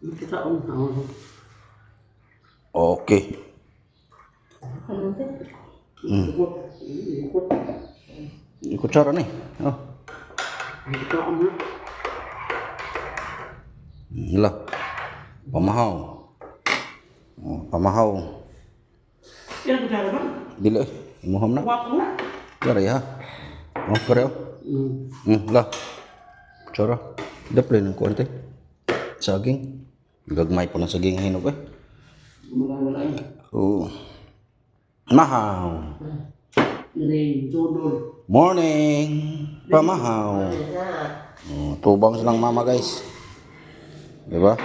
Kita on. Oh. Okay. Ano te? Ikot. Ikot. Kutsara ni. Oh. Kita on na. Lah. Pamahaw. Oh, pamahaw. Ilan ko ba? Dili eh. Imuham na. Wak mo. Kare ha. Oh, kare oh. Lah. Kutsara. Daplin ng kuante. Saging. Gagmay po ng saging hinog eh. Wala eh. Oo. Mahaw. Ring, jodol. Morning. Pamahaw. Oh, tubang silang mama, guys. Di ba?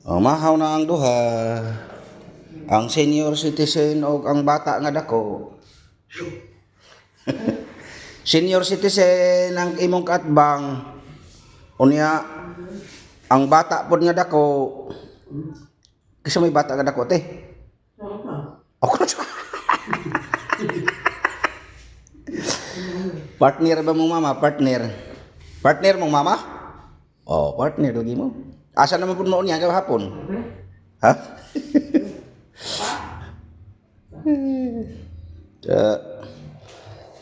Oh, mahaw na ang duha. Ang senior citizen o ang bata nga dako. Senior citizen ang imong kaatbang. Unya ang bata pod nga dako. Kasi may bata nga dako te. Ano pa? Ako na siya. Partner ba mong mama? Partner. Partner mong mama? Oh, partner lagi mo. Asa naman po mo niya hapon? Ha?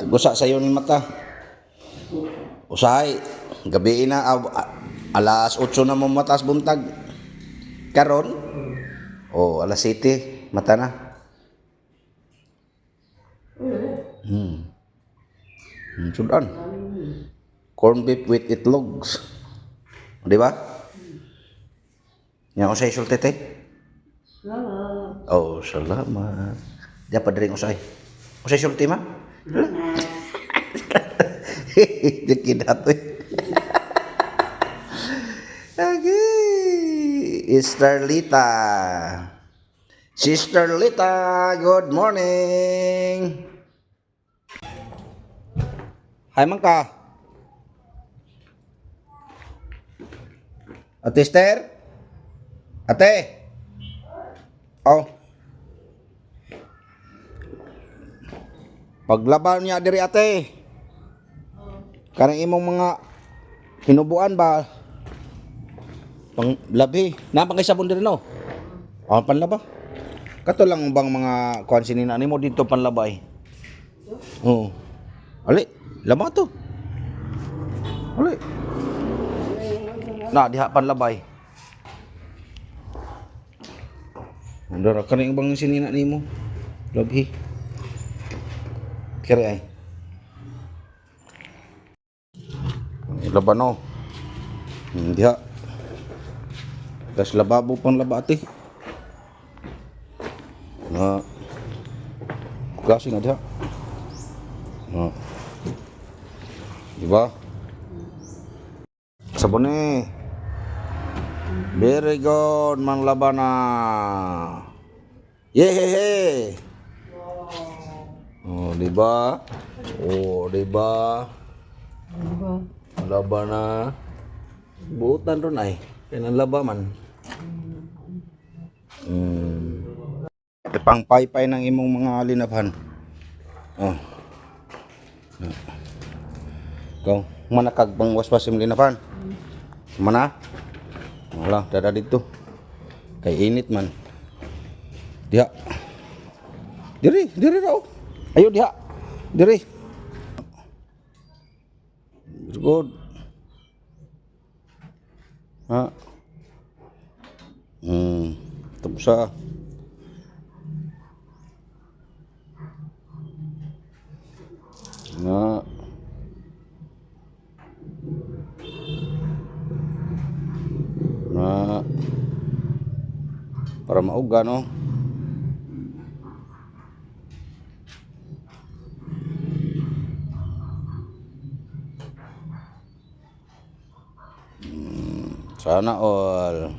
Gusa sa ni mata. Usahay, gabi na alas 8 na mo matas buntag. Karon? Oh, alas 7 mata na. Sudan. Corn beef with itlogs. Di ba? Yan usay sulti te. Salamat. Oh, salamat. Di pa diri usay. Usay sulti ma? Di kidatoy. Okay. Sister Lita. Sister Lita, good morning. Hi, Mangka. Ate Esther? Ate? Oh. Paglaban niya diri, ate. Kanang imong mga hinubuan ba? Pang labi. Naa pa kay sabon diri no? Oh, panlaba. Kato lang bang mga kuan sinina nimo dito panlabay? Oo. Ali, laba to. Ali. Na diha panlabay. Andara kani bang sinina nimo? Labi. Kere ay. Laban no. Diha. Tas lababo pang laba ate. Na. Klase na diha. Na. Diba? Sabon eh. Very good, mang labana. Yehehe. Oh, di ba? Oh, di ba? Diba? Laba na. Buutan ron ay. Kaya nang laba man. Pang paypay ng imong mga linabhan. Oh. Ikaw, manakag pang waswas imong linabhan. Mana? Wala, dada dito. Kay init man. Diha. Diri, diri raw. Ayo diha. Diri. Very good. Ha. Tapos sa na na para mauga no. Sana all.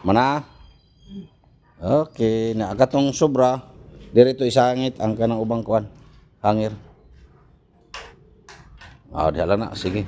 Mana? Okay, na katong sobra diri to isangit ang kanang ubang kuan. Hangir. Ah, dihala na, sige.